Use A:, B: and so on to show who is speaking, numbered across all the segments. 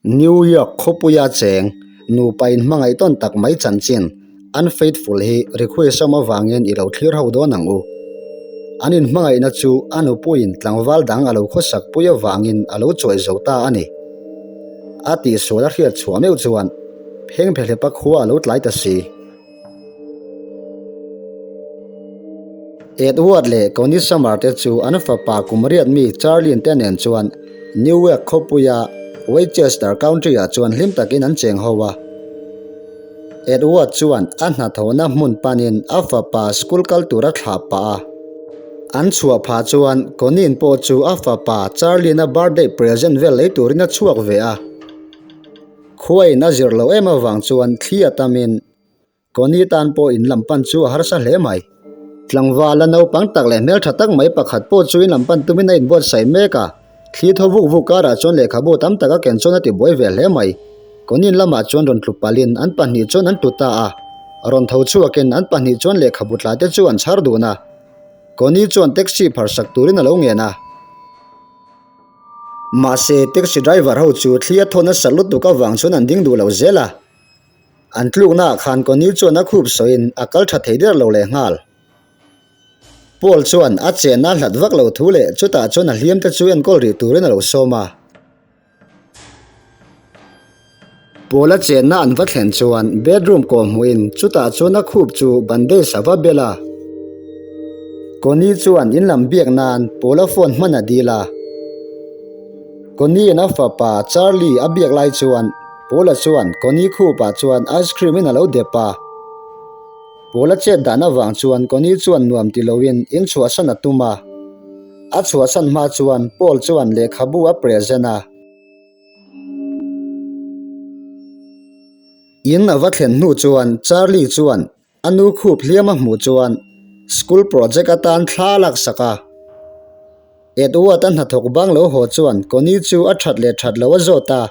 A: New York khawpuia cheng nupa inhmangaih tawn tak mai chanchin Unfaithful hi request awm avangin i lo thlir ho dawn ang u. An inhmangaihna chu a nupuiin tlangval dang a lo khawsak pui avangin a lo chuai zo ta a ni. A tihsual a hriat chhuah meuh chuan phengphehlepa khua a lo tlai ta si. Edward leh Connie Summer te chu an fapa kum riat mi Charlene te nen chuan Newark khawpuia Westchester County-ah chuan hlim takin an cheng ho a. Edward chuan a hnathawhna hmun panin a fapa school kal tur a thlah pah a. An chhuah phah chuan Connie pawh chu a fapa Charlene-a birthday present vel lei turin a chhuak ve a. Khuain a zir loh em avang chuan thli a tamin Connie tan pawh in lam pan chu a harsa hle mai. Tlangval a naupang tak leh hmeltha tak mai pakhat pawh chu in lam pan tumin a inbuatsaih mek a, thli thaw vuk vuk karah chuan lehkhabu tam tak a ken chuan a tibuai ve hle mai. Connie lamah chuan rawn tlu palhin an pahnih chuan an tlu ta a, rawn tho chhuakin an pahnih chuan lehkhabu tla te chu an chhar dun a. Connie chuan taxi pharsak turin a lo ngen a. Mahse, taxi driver ho chu thli a thaw nasa lutuk avang chuan an ding duh lo zel a. An tluknaah khan Connie chuan a khup sawiin a kal tha thei der lo leh nghal. Paul chuan a chenna hlat vak lo thu leh chutah chuan a hliam te chu enkawl rih turin a lo sawm a. Paul a chenna an va thlen chuan bedroom kawh hmuhin chutah chuan a khup chu bandage a va bel a. Connie chuan in lam biak nan Paul a phone hman a dil a. Connie in a fapa Charlie a biak lai chuan Paul-a chuan Connie khupah chuan ice cream in a lo dep a. Paul-a chet dan avang chuan Connie chuan nuam ti loin in chhuahsan a tum a. A chhuahsan hma chuan Paul chuan lehkhabu a present a. In a va thlen hnu chuan Charlie chuan a nu khup hliam a hmuh chuan school project atan thla a laksak a. Edward-a hnathawk bang lo haw chuan Connie chu a that leh that lo a zawt a.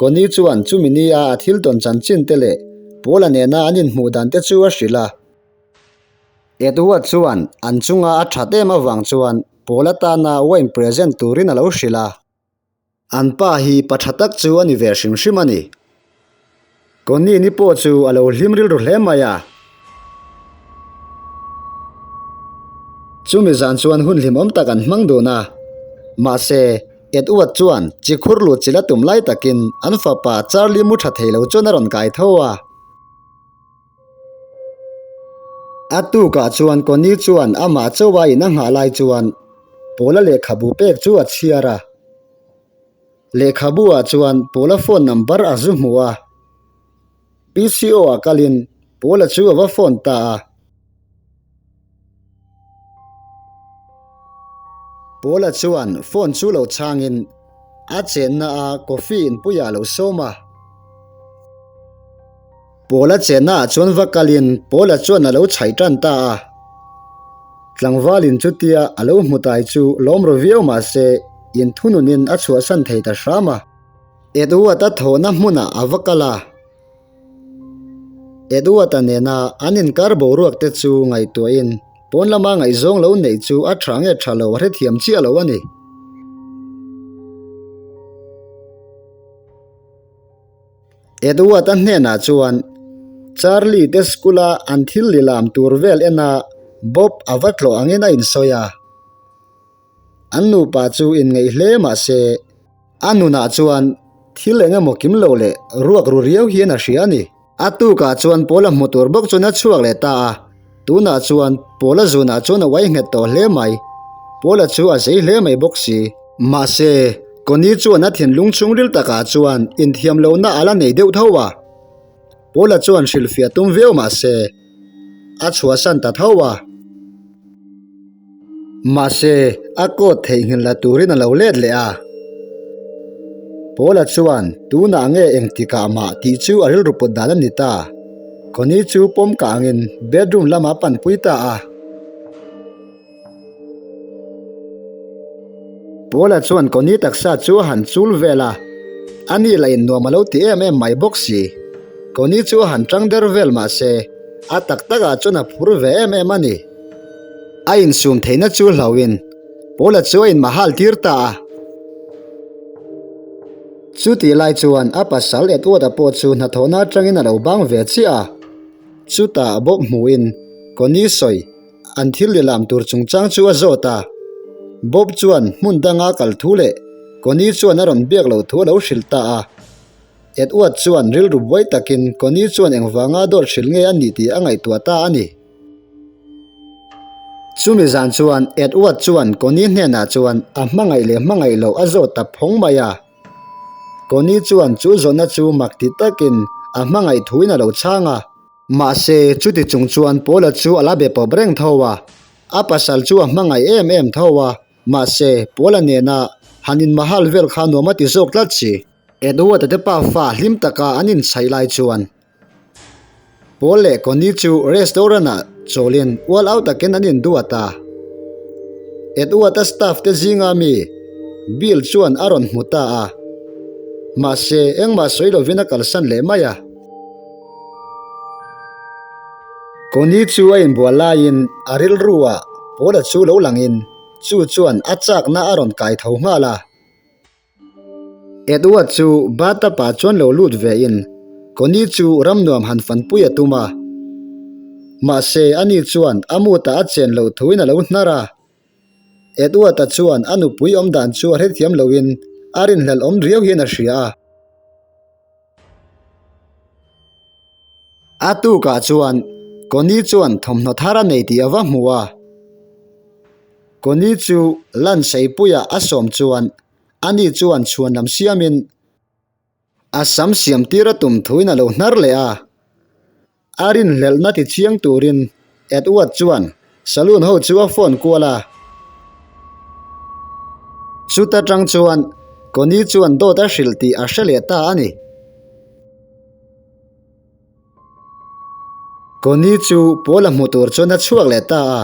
A: Connie chuan chumi nia a thil tawn chanchin te leh Paul-a nena an inhmuh dan te chu a hrilh a. Edward chuan an chunga a that em avang chuan Paul atana wine present turin a lo hrilh a. An pa hi pa tha tak chu a ni ve hrim hrim a ni. Connie ni pawh chu a lo hlim rilru hle mai a. Chumi zan chuan hun hlimawm tak an hmang dun a. Mahse, Edward chuan chi khur lut chila tum lai takin an fapa Charlie mu tha thei lo chuan a rawn kai tho a. A tukah chuan Connie chuan amah chauha in a nghah lai chuan Paula lehkhabu pek chu a chhiar a. Lehkhabu ah chuan Paula phone number a zu hmu a. PCO ah kalin Paula chu a va phone ta a. Paula chuan phone chu lo chhangin a chenna a coffee inpuiah a lo sawm a. Paula chenna ah chuan va kalin Paula chuan a lo chhaih tan ta a. Tlangvalin chutia a lo hmu tai chu lawm ru viau mah se inthununin a chhuahsan thei ta hram a. Edward-a thawhna hmunah a va kal a. Edward-a nena an inkar boruak te chu ngaihtuahin pawn lama ngaihzawng lo neih chu a tha nge tha lo a hrethiam chiah lo a ni. Edward-a hnenah chuan Charlie te school-a an thil lilam tur vel ena Bob a va tlawh angin a insawi a. An nupa chu inngeih hle mah se a nunah chuan thil eng emaw kim lo leh ruak ru riau hian a hria a ni. A tukah chuan Paula hmu tur bawk chuan a chhuak leh ta a, tunah chuan Paula zunah chuan a uai nghet tawh hle mai. Paula chu a zei hle mai bawk si. Mahse, Connie chuan a thinlung chhungril takah chuan inthiam lohna a la nei deuh tho a. Paula chuan hrilhfiah tum viau mahse, a chhuahsan ta tho a. Mahse, a coat theihnghilh la turin a lo let leh a. Paula chuan tunah nge engtikah mah tih chu a rilru put dan a ni ta. Connie chu pawm kangin bedroom lamah a panpui ta a. Paula chuan Connie taksa chu a han chul vel a, ani lah in nuam a lo ti em em mai bawk si. Connie chu a han tang der vel mah se, a tak takah chuan a phur ve em em a ni. A insum theihna chu hlauhin Paula chu a inmahal tir ta a. Chutih lai chuan a pasal Edward-a pawh chu hnathawhna atangin a lo bang ve chiah a. Chutah Bob hmuhin Connie sawi an thil lilam tur chungchang chu a zawt a. Bob chuan hmun danga kal thu leh Connie chuan a rawn biak loh thu a lo hrilh ta a. Edward chuan rilru buai takin Connie chuan engvanga dawt hrilh nge a nih tih a ngaihtuah ta a ni. Chumi zan chuan Edward chuan Connie hnenah chuan a hmangaih leh hmangaih loh a zawt ta phawng mai a. Connie chuan chu zawhna chu mak ti takin a hmangaih thuin a lo chhang a. Mahse, chuti chung chuan Paula chu a la be pawp reng tho a. A pasal chu a hmangaih em em tho a, mahse, Paula nena han inmahal vel kha nuam a ti zawk tlat si. Edward-a te pafa hlim taka an inchhaih lai chuan Paul leh Connie chu restaurant-ah chawlin ual au takin an induat a. Edward-a staff te zinga mi Bill chuan a rawn hmu ta a. Mahse, engmah sawi lovin a kalsan leh mai a. Connie chu a inbual laiin a rilru-ah Paul-a chu lo langin chu chuan a chakna a rawn kai tho nghal a. Edward chu bathtub-ah chuan lo lut ve in Connie chu ramnuam han fanpui a tum a. Mahse ani chuan a mutah a chen loh thuin a lo hnar a. Edward-a chuan a nupui awm dan chu a hrethiam loin a rinhlelh awm riau hian a hria a. A tukah chuan Connie chuan thawmhnaw thar a nei tih a va hmu a. Connie chu Lanseipuia a sawm chuan ani chuan chhuan lam siamin a sam siam tir a tum thuin a lo hnar leh a. A rinhlelhna ti chiang turin Edward chuan saloon ho chu a phone kual a. Chuta tang chuan Connie chuan dawt a hrilh tih a hre leh ta a ni. Connie chu Paul-a hmu tur chuan a chhuak leh ta a.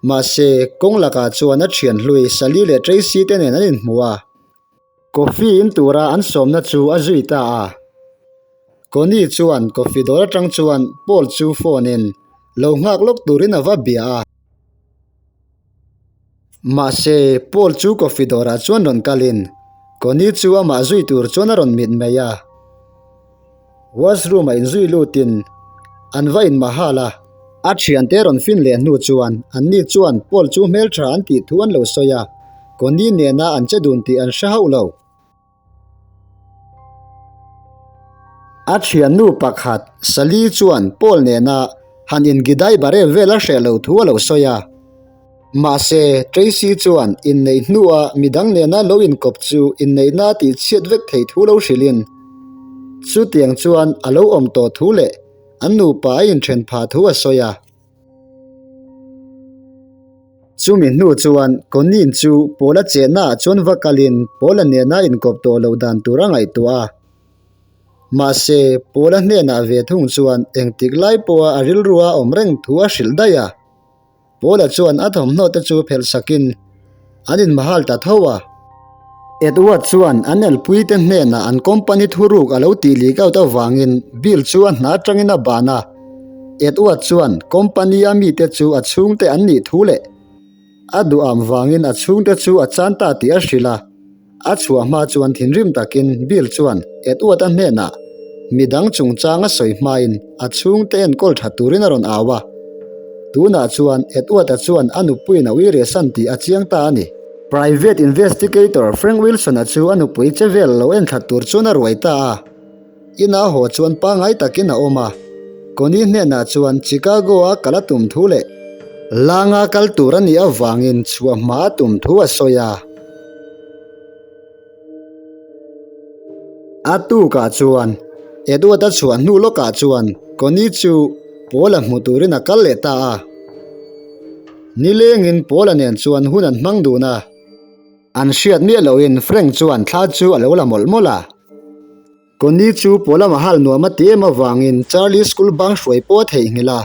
A: Mahse, kawng lakah chuan a thian hlui Sally leh Tracy te nen an inhmu a. Coffee in tura an sawmna chu a zui ta a. Connie chuan coffee dawr atang chuan Paul chu phone in lo nghak lawk turin a va bia a. Mahse, Paul chu coffee dawrah chuan rawn kalin Connie chu amah zui tur chuan a rawn mit mai a. Washroom-ah inzui lutin an va inmahal a. A thiante rawn fin leh hnu chuan anni chuan Paul chu hmeltha an tih thu an lo sawi a, Connie nena an che dun tih an hre hauh lo. A thiannu pakhat Sally chuan Paul nena han ingidai bare vel a hreh loh thu a lo sawi a. Mahse, Tracy chuan inneih hnua midang nena lo inkawp chu inneihna tih chhiat vek thei thu lo hrilhin, chutiang chuan a lo awm tawh thu leh an nupa a inthen phah thu a sawi a. Chumi hnu chuan Connie chu Paula chennaah chuan va kalin Paula nena inkawp tawh loh dan tur a ngaihtuah a. Mahse, Paula hnenah ve thung chuan engtik lai pawha a rilrua awm reng thu a hrilh daih a. Paula chuan a thawmhnaw te chu phelh sakin an inmahal ta tho a. Edward chuan an elpuite hnenah an company thuruk a lo tih leak out avangin Bill chu a hna atangin a ban a. Edward chuan company a mite chu a chhungte an nih thu leh a duham vangin a chhungte chu a chan ta tih a hrilh a. A chhuah hma chuan thinrim takin Bill chuan Edward-a hnenah midang chungchang a sawi hmain a chhungte enkawl tha turin a rawn au a. Tunah chuan Edward-a chuan a nupuiin a ui rehsan tih a chiang ta a ni. Private investigator Frank Wilson-a chu a nupui che vel lo enthla tur chuan a ruai ta a. Ina haw chuan pangngai takin a awm a. Connie hnenah chuan Chicago-a kal a tum thu leh Langa kal tur a nih avangin chhuah hma a tum thu a sawi a. A tukah chuan Edward-a chhuah hnu lawkah chuan Connie chu Paul-a hmu turin a kal leh ta a. Nilengin Paul-a nen chuan hun an hmang dun a. An hriat miah lohin Frank chuan thla chu a lo la mawlh mawlh a. Connie chu Paula mahal nuam a ti em avangin Charlie school bang hruai pawh a theihnghilh a.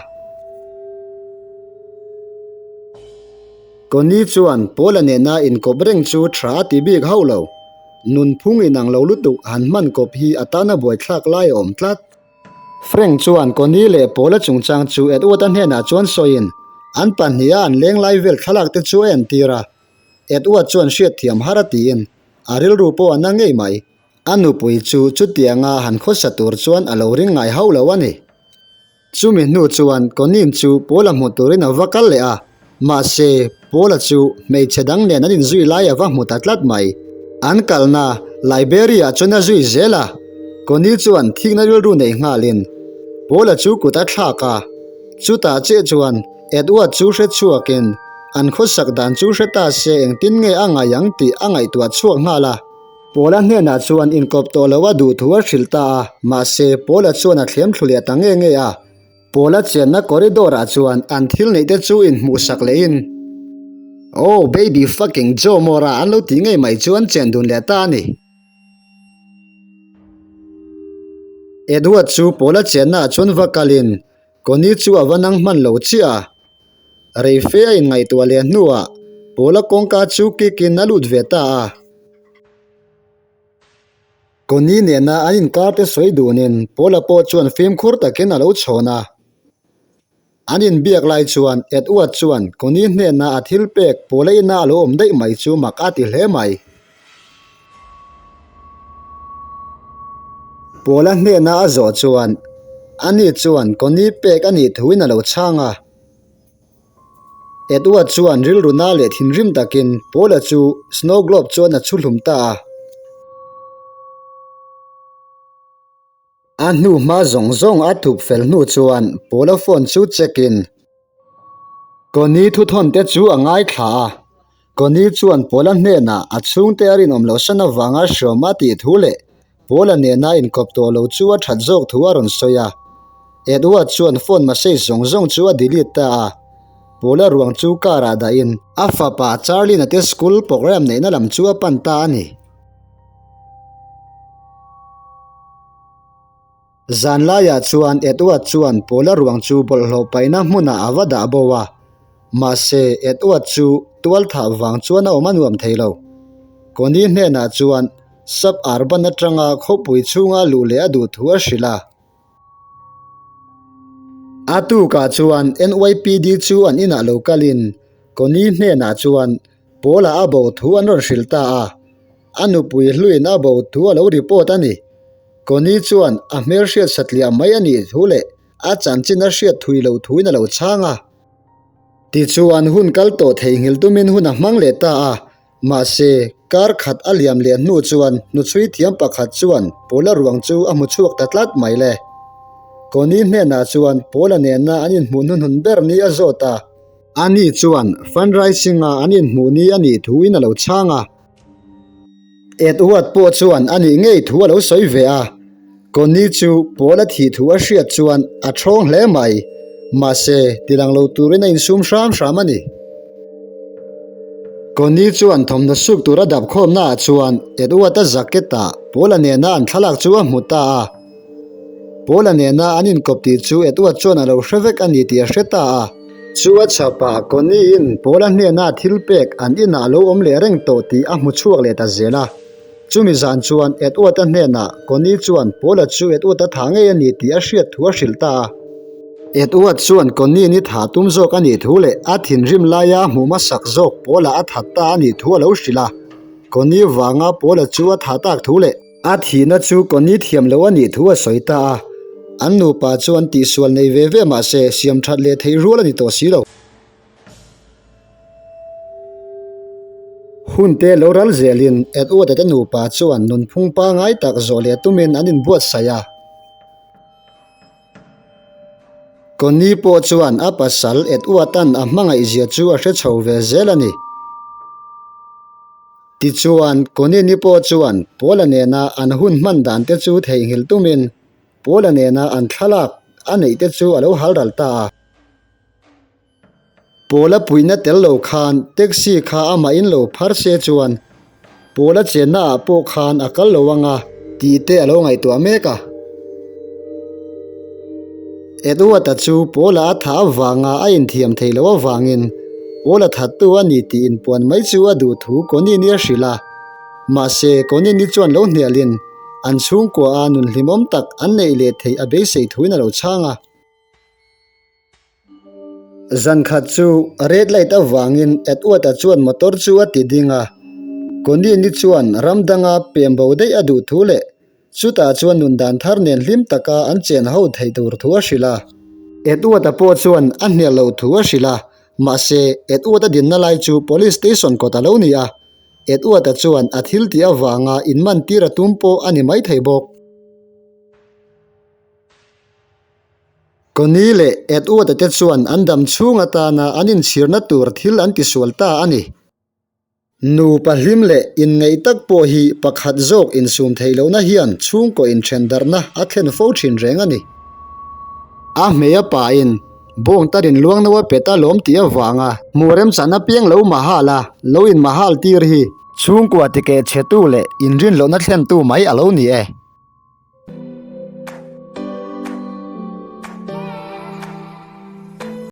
A: Connie chuan Paula nena inkawp reng chu tha a ti bik hauh lo. Nunphung inang lo lutuk han hman kawp hi a tana buaithlak lai a awm tlat. Frank chuan Connie leh Paula chungchang chu Edward-a hnenah chuan sawiin an pahniha an leng lai vel thlalak te chu a entir a. Edward chuan hriatthiam har a tiin a rilru pawh a na ngei mai. A nupui chu chutianga han khawsa tur chuan a lo ring ngai hauh lo a ni. Chumi hnu chuan Conin chu Paula hmu turin a va kal leh a, mahse Paula chu hmeichhe dang nen an inzui lai a va hmu ta tlat mai. An kalna Liberia-ah chuan a zui zel a, Connie chuan thikna rilru nei nghalin Paula chu kut a thlak a, chutah chiah chuan Edward chu hre chhuakin an khawsak dan chu hre ta se engtin nge a ngai ang tih a ngaihtuah chhuak nghal a. Paula hnenah chuan inkawp tawh lo a duh thu a hrilh ta a, mahse Paula chuan a thlem thlu leh ta nge nge a. Paula chenna corridor ah chuan an thil neih te chu inhmuhsak lehin, Oh baby fucking Joe Mora an lo tih ngei mai chu an chen dun leh ta a ni. Edward chu Paula chenna ah chuan va kalin Connie chu a va nang hman lo chiah a. Rei fe a inngaihtuah leh hnuah Paula kawngka chu kick in a lut ve ta a. Connie nena an inkar te sawi dunin Paula pawh chuan fimkhur takin a lo chhawn a. An inbiak lai chuan Edward chuan Connie hnena a thil pek Paula ina a lo awm daih mai chu mak a ti hle mai. Paula hnena a zawh chuan ani chuan Connie pek a nih thuin a lo chhang a. Edward chuan rilru na leh thinrim takin Paula chu snow globe chuan a chhu hlum ta a. A hnu hma zawng zawng a thup fel hnu chuan Paula phone chu check in Connie thuthawn te chu a ngaithla a. Connie chuan Paula hnenah a chhungte a rinawm loh san avanga hriawm a tih thu leh Paula nena inkawp tawh lo chu a that zawk thu a rawn sawi a. Edward chuan phone message zawng zawng chu a delete ta a. Paula ruang chu car ah dahin a fapa Charlie-na te school program neihna lam chu a pan ta a ni. Zan laiah chuan Edward chuan Paula ruang chu bawlhhlawh paihna hmunah a va dah bo a, mahse Edward chu tual thah vang chuan a awm a nuam thei lo. Connie hnenah chuan sub-urban atanga khawpui chhunga luh leh a duh thu a hrilh a. A tukah chuan NYPD chu an inah lo kalin Connie hnenah chuan Paula a bo thu an rawn hrilh ta a, a nupui hluin a bo thu a lo report a ni. Connie chuan a hmelhriat satliah mai a nih thu leh a chanchin a hriat thui loh thuin a lo chhang a. Tichuan hun kal tawh theihnghilh tumin hun a hmang leh ta a, mahse kar khat a liam leh hnu chuan hnuchhui thiam pakhat chuan Paula ruang chu a hmu chhuak ta tlat mai le. Connie hnenah chuan Paula nena an inhmuh hnuhnun ber ni a zawt a. Ani chuan fundraising-a an inhmuh ni a nih thuin a lo chhang a. Edward pawh chuan a nih ngei thu a lo sawi ve a, Connie chu Paul a thih thu a hriat chuan a thawng hle mai, mahse tilang lo turin a insum hram hram a ni. Connie chuan thawmhnaw suk tur a dap khawmna ah chuan Edward-a jacket ah Paul-a nena an thlalak chu a hmu ta a. Paul-a nena an inkawp tih chu Edward chuan a lo hre vek a ni tih a hre ta a. Chu a chhapah Connie-in Paula hnena thil pek an inah a lo awm leh reng tawh tih a hmu chhuak leh ta zel a. Chumi zan chuan Edward-a hnenah Connie chuan Paula chu Edward-a thah ngei a ni tih a hriat thu a hrilh ta a. Edward chuan Connie ni thah tum zawk a nih thu leh a thinrim laia hmuh hmasak zawk Paula a that ta a nih thu a lo hrilh a. Connie vanga Paula chu a thah tak thu leh A thihna chu Connie thiam lo a nih thu a sawi ta a, an nupa chuan tihsual nei ve ve mah se siam that leh theih rual a ni tawh si lo. Hun te lo ral zelin Edward-a te nupa chuan nunphung pangai tak zawh leh tumin an inbuatsaih a. Connie pawh chuan a pasal Edward-a'n a hmangaihzia chu a hre chho ve zel a ni. Tichuan, Connie-ni pawh chuan Paula nena an hun hman dan te chu theihnghilh tumin Paula nena an thlalak a neih te chu a lo hal ral ta a. Paula puihna tel lo khan taxi kha amah in lo phar se chuan Paula chenna ah pawh khan a kal lo ang a tih te a lo ngaihtuah mek a. Edward-a chu Paula a thah avanga a inthiam theih loh avangin Paula thattu a ni tih inpuan mai chu a duh thu Connie-ni a hrilh a. Mahse, Connie-ni chuan lo hnialin an chhungkua a nun hlimawm tak an neih leh theih a beisei thuin a lo chhang a. Zan khat chu red light avangin Edward-a chuan motor chu a ti ding a. Connie-ni chuan ram danga pem bo daih a duh thu leh chutah chuan nun dan thar nen hlim taka an chen ho theih tur thu a hrilh a. Edward-a pawh chuan a hnial loh thu a hrilh a, mahse Edward-a dinna lai chu Police Station kawt a lo ni a, Edward-a chuan a thil tih avanga inman tir a tum pawh a ni maithei bawk. Connie leh Edward-a te chuan an dam chhung atana an inchhirna tur thil an tisual ta a ni. Nupa hlim leh inngeih tak pawh hi pakhat zawk insum theih lohna hian chhungkaw inthen darhna a thlen fo thin reng a ni. A hmei a pain bawng tarin luang no a pet a lawm tih avanga hmuh remchan apiang lo mahal a, lo inmahal tir hi chhungkua tikeh chhetu leh inrin lohna thlentu mai a lo ni e.